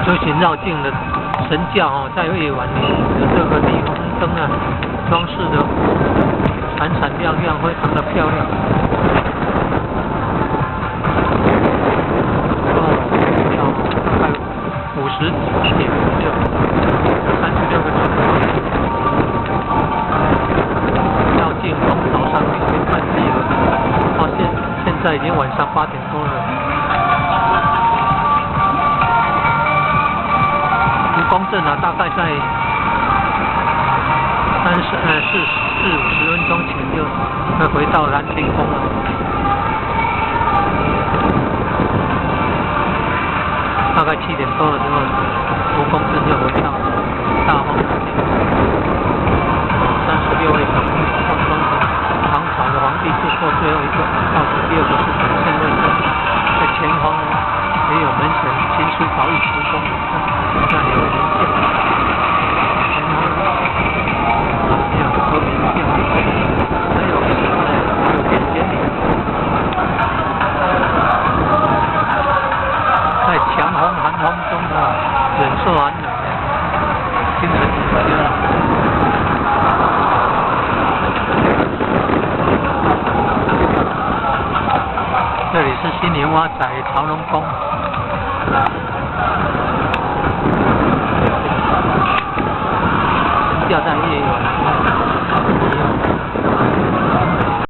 遊行繞境的神轎哦，在夜晚的這個霓虹燈啊，裝飾的閃閃亮亮，非常的漂亮。哦，要大概50點左右，36個鐘頭。繞境從早上6點半集合，到現在已經晚上8點多了。胡公鎮啊，大概在三十呃四四五十分鐘前就會回到南天宮了。大概7點多的時候，胡公鎮就回到大豐南天宮。36位小朋友化妝成唐朝的皇帝住過最後一個，倒數第二個是蔣縣尉鎮，在前方呢也有門神秦叔寶御胡公，那裡有神像。前方也有和平像，還有點點點。在強風寒風中啊，忍受寒冷，精神領袖。這裡是新年蛙仔朝龍宮，神轎在夜晚。